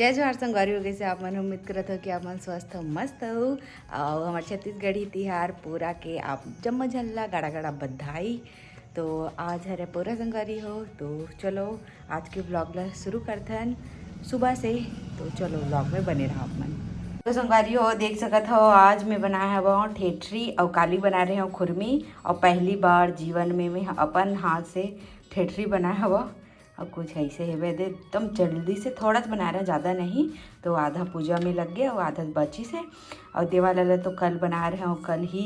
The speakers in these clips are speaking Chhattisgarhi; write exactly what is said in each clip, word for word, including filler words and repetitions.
जय जोहार संगवारी हो, कइसे आप मन? उम्मीद करत हो कि आप मन स्वस्थ हो, मस्त हो। अउ हमर छत्तीसगढ़ी तिहार पूरा के आप जम्मो झन ला गाड़ा गाड़ा बधाई। तो आज हरे पूरा संगवारी हो, तो चलो आज के vlog ला शुरू करथन सुबह से। तो चलो vlog में बने रहो आप मन। तो संगवारी हो, देख सकत हो, आज मैं बनाए हव ठेठरी अउ काली बनाए रहे हव खुरमी। अउ पहली बार जीवन में मैं अपन हाथ से ठेठरी बनाए हव। अब कुछ ऐसे हेबे दे, एकदम जल्दी से, थोड़ा सा बना रहे, ज़्यादा नहीं। तो आधा पूजा में लग गया और आधा बची से। और देवाला ला तो कल बना रहे हो, कल ही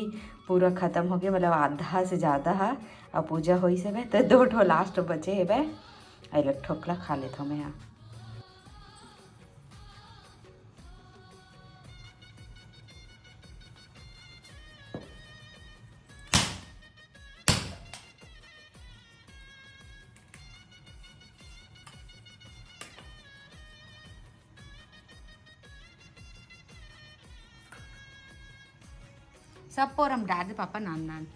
पूरा खत्म हो गया, मतलब आधा से ज़्यादा है। और पूजा होई से बे, तो दो ठो लास्ट बचे हेबे। अरे ठोकला खा लेता हूँ मैं यहाँ। सब पोर हम डाल दे पापा, नान नान।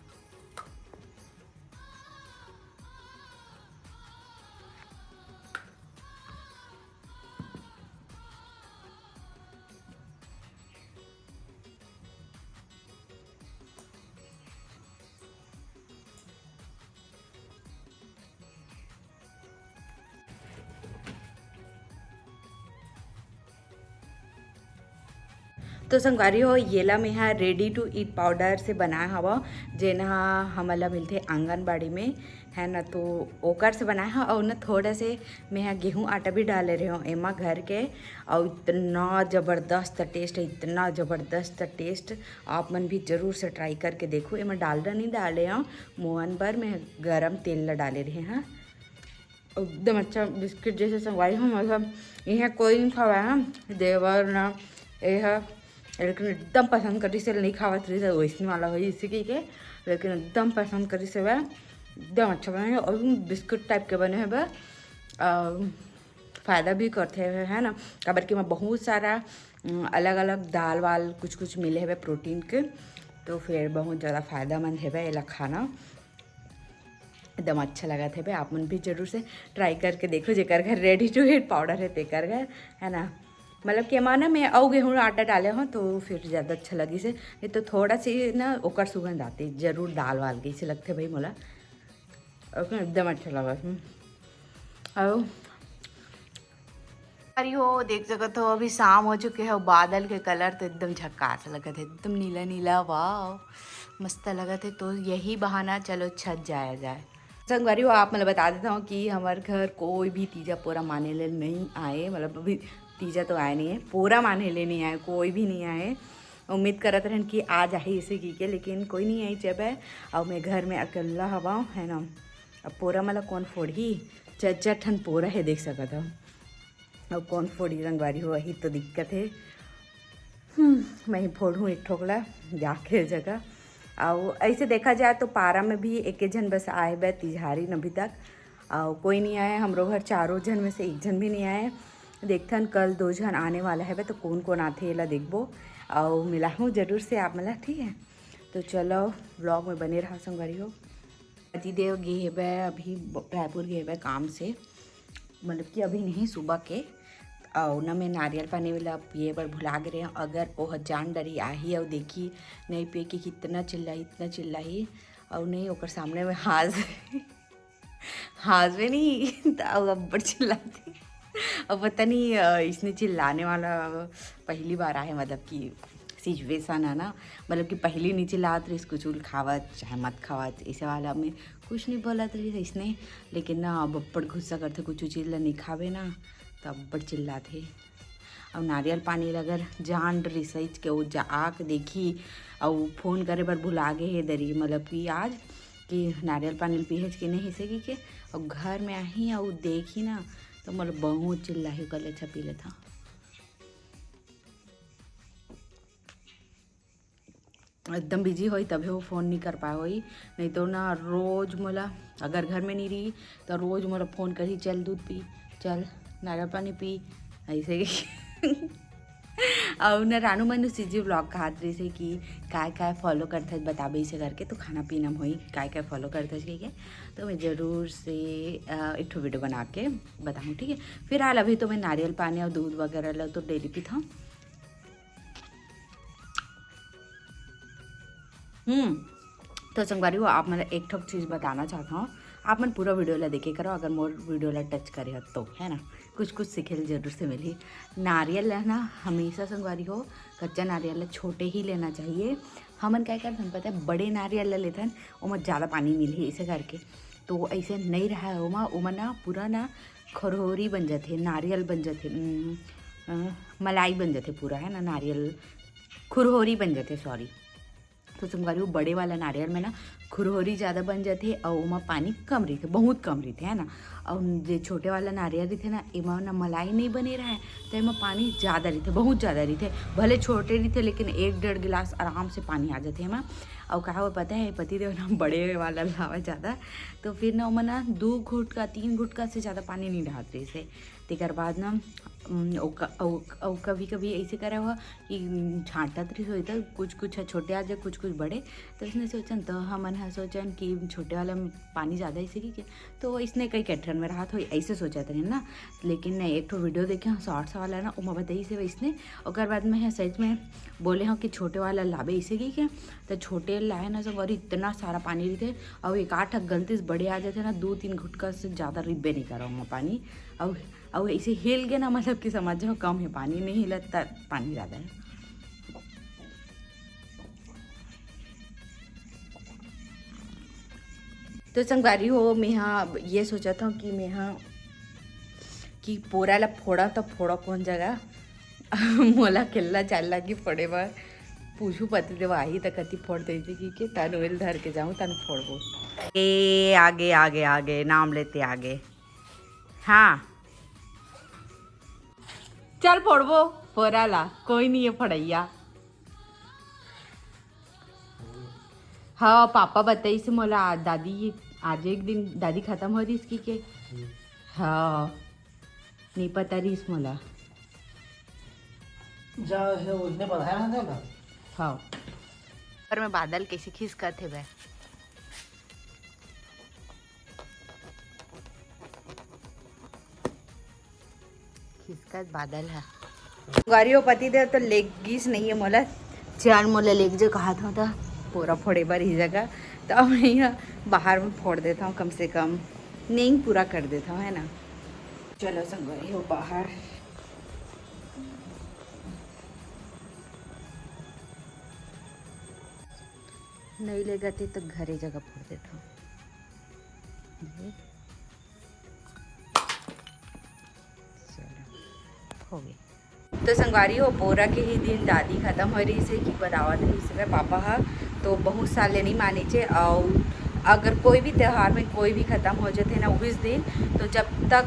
तो संगवारी हो, येला मेहा ready to eat powder से बनाए हव, जेन ह हमन ल मिलथे आंगनबाड़ी में, है ना। तो ओकर से बनाए हव। और ना थोड़ा से मेहा गेहूं आटा भी डाले रहे हो एमा घर के, और इतना ज़बरदस्त taste है, इतना ज़बरदस्त taste। आप मन भी जरूर से try करके देखो। एमा डालडा नहीं डाले हो, मोहन बर मैं गरम तेल ला डाले रहे हाँ। एकदम अच्छा बिस्किट जैसे संगवारी हो, मतलब यहाँ कोई नहीं खावा है, देवर ना ये है, लेकिन एकदम पसंद करी से नहीं खावत रही से वैसने वाला हो इसी की के, लेकिन एकदम पसंद करी से वह एकदम अच्छा बने है। और बिस्किट टाइप के बने हैं वह, अ, फायदा भी करते हैं, है ना, काबर कि मैं बहुत सारा अलग अलग दाल वाल कुछ कुछ मिले हैं प्रोटीन के, तो फिर बहुत ज़्यादा फायदामंद है एला खाना। एकदम अच्छा लगत हे बे। आप मन भी जरूर से try करके देखो, जेकर घर ready to eat powder है तेकर घर, है ना। मतलब कि एमा ना मैं अउ गेहूं आटा डाले हो तो फिर ज़्यादा अच्छा लगिस हे, नहीं तो थोड़ा सी ना ओकर सुगंध आती, जरूर दाल वाल जैसे लगथे भाई मोला। ओके, एकदम अच्छा लगत हे। अउ अरे हो, देख सकत हो, अभी शाम हो चुके हे, बादल के colour तो एकदम झकास लगत हे, एकदम नीला नीला, वाह, मस्त लगत हे। तो यही बहाना चलो छत जाया जाए। संगवारी हो, आप मन ल बता देता हूँ कि हमर घर कोई भी तीजा पोरा माने ले नहीं आए, मतलब अभी तीजा तो आए नहीं है, पोरा माने ले नहीं आए, कोई भी नहीं आए। उम्मीद करत रहन कि आ जाही इसे की के, लेकिन कोई नहीं आई जब है। और मैं घर में अकेला हवा, है ना, अब पोरा मला कौन फोड़ही? चच्चा ठन पोरा है, देख सकत हो। अब कौन फोड़ी रंगवारी हो, वही तो दिक्कत है। हम्म, मैं ही फोड़हूँ एक ठोकला जाके जगह। और ऐसे देखा जाए तो पारा में भी एक झन बस आए बे तिजहारी न अभी तक, और कोई नहीं आए। हमरो घर चारों झन में से एक झन भी नहीं आए। देखथन कल दो झन आने वाला है बे, तो कौन कौन आथे एला देखबो, और मिलाहूँ जरूर से आप मला, ठीक है। तो चलो vlog में बने रहा संगवारी हो। पतिदेव गे हेबे अभी ब-, रायपुर गे हेबे काम से, मतलब कि अभी नहीं, सुबह के। अउ न मैं नारियल पानी वाला पिए बर भुला गे रहे हूँ। अगर ओह जान डरी आही अउ देखी नहीं पिए के, कितना चिल्लाही, इतना चिल्लाही। अउ नहीं, ओकर सामने में हाथ हाथ में नहीं तो अउ अब्बड़ चिल्लाती। अब पता नहीं, अ, इसने चिल्लाने वाला पहली बार आहे, मतलब कि सिचुएशन है ना, मतलब कि पहली नहीं चिल्लात रही, कुछ खावत चाहे मत खावत, ऐसे वाला में कुछ नहीं बोलत रही इसने। लेकिन ना, अब अब्बड़ गुस्सा करथे, कुछ चीज़ ला नहीं खावे ना, तो अब्बड़ चिल्लाथे। अब नारियल पानी ला अगर जान रिसर्च के वो जा आके देखी, और फोन करे बर भुला गे हे दरी, मतलब कि आज कि नारियल पानी पीहेच कि नहीं से कि के, और घर में आही और देखी ना, तो मोला बहुत चिल्लाही, कल अच्छा पी लेता। एकदम बिजी होई तभे वो फोन नहीं कर पाए होई, नहीं तो ना रोज मोला, अगर घर में नहीं रही तो रोज मोला फोन करी, "चल दूध पी, चल नारियल पानी पी", ऐसे ही। अउ न रानू मनुष्य जी vlog कहत रहिसे कि काय काय follow करथस बताबे इसे करके, तो खाना पीना में होई काय काय follow करथस कहिके, तो मैं जरूर से अ, एक ठो video बना के बताऊँ, ठीक है। फिलहाल अभी तो मैं नारियल पानी और दूध वगैरह ला तो daily पीथौं। हम्म। तो संगवारी हो, आप मन एक ठो चीज बताना चाहत हौं, आप मन पूरा video ला देखे करो, अगर मोर video ला touch करे हो तो, है ना, कुछ कुछ सीखे ल जरूर से मिलही। नारियल है ना, हमेशा संगवारी हो, कच्चा नारियल ला छोटे ही लेना चाहिए। हमन काय करथन पता है, बड़े नारियल ला लेथन, ओमा ज्यादा पानी मिलही इसे करके, तो ऐसे नहीं रहा ओमा, ओमा ना पूरा ना खुरहोरी बन जाथे, नारियल बन जाथे, उम, अ, मलाई बन जाथे पूरा, है ना, नारियल खुरहोरी बन जाथे, sorry। तो संगवारी हो, बड़े वाला नारियल में ना खुरहोरी ज्यादा बन जाथे अउ ओमा पानी कम रहिथे, बहुत कम रहिथे, है ना। अउ जे छोटे वाला नारियल रहिथे ना, एमा ना मलाई नहीं बने रहय, तो एमा पानी ज्यादा रहिथे, बहुत ज्यादा रहिथे। भले छोटे रहिथे लेकिन एक डेढ़ गिलास आराम से पानी आ जाथे एमा। अउ का होय पता है, पति देव ना बड़े वाला लावे ज्यादा, तो फिर ना ओमा ना दू घुटका तीन घुटका से ज्यादा पानी नहीं डालत रहिसे। तेकर बाद ना उम, अउ क-, अउ, अउ कभी-कभी ऐसे करे हुआ कि, उम, छांटत रहिस होई त कुछ-कुछ ह छोटे आ जाए, कुछ-कुछ बड़े। त इसने सोचन, त हमन ह सोचन कि छोटे वाला में पानी ज्यादा ऐसे कि के, तो इसने कई कैटरन में राहत होई, ऐसे सोचत रहिन ना। लेकिन नहीं, एक ठो video देखे हौं shorts वाला ना, ओमा बताइस हे वैसने। ओकर बाद में ह सच में बोले हौं कि छोटे वाला लाबे ऐसे कि के, त छोटे लाए ना सब, और इतना सारा पानी रहिथे, अउ एक आध ठक गलती से बड़े आ जाथे ना, दू तीन घुटका से ज्यादा रिब्बे नहीं करा ओमा पानी। अउ अउ ऐसे हिल के ना, मतलब कि समझ जाओ कम है पानी, नहीं हिलत त पानी ज्यादा है। तो संगवारी हो, मेहा ये सोचत हौं कि मेहा कि पोरा ला फोड़ा त फोड़ा कौन जगह, मोला अकेल्ला चाल लागी फोड़े बर। पूछू पति देव आही त कति फोड़ देथे कि के तन ओइल धर के जाऊं, तन फोड़बो। ए आगे, आगे, आगे, नाम लेते आगे। हाँ, चल फोड़बो पोरा ला, कोई नहीं है फड़ैया। हाँ, पापा बताइस मोला, दादी आज एक दिन दादी खत्म हो रहिस कि के। हाँ, नहीं पता रहिस मोला। जा, हे उसने बढ़ाया ना था। हाँ। पर मैं बादल कैसे खिसकत हे बे। खिसकत बादल ह। गौरी ओ पति देव तो लेग गिस नहीं है मोला, चार मोला लेग जो कहा था, था पूरा फोड़े बर ही जगह, तो अब मैं यहाँ बाहर में फोड़ देता हूँ, कम से कम नींद पूरा कर देता हूँ, है ना। चलो संगवारी हो बाहर। नहीं लेगा ते तो घरे जगह फोड़ देता हूँ। चलो, हो गई। तो संगवारी हो, पोरा के ही दिन दादी खत्म हो रहिस हे कि बतावत रहिस हे पापा ह, तो बहुत साल ले नहीं माने छे। और अगर कोई भी त्योहार में कोई भी खत्म हो जाते ना उस दिन, तो जब तक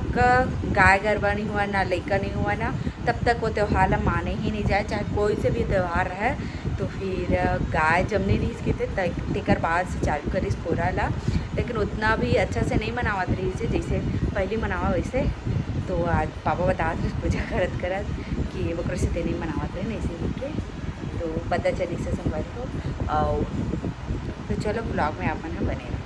गाय गरबा नहीं हुआ ना, लइका नहीं हुआ ना, तब तक वो त्योहार ला माने ही नहीं जाए, चाहे कोई से भी त्योहार रहे। तो फिर गाय जब नहीं रहिस के ते, त-, तेकर बाद से चालू करिस पोरा ला, लेकिन उतना भी अच्छा से नहीं मनावत रहिस हे, जैसे पहली मनावा वैसे। तो आज पापा बतात रहे पूजा करत करत कि ओकरे से ते नहीं मनावत रहे, नहीं से के, तो पता चली से संगवारी हो। और तो चलो vlog में आप मन ह बने रहो।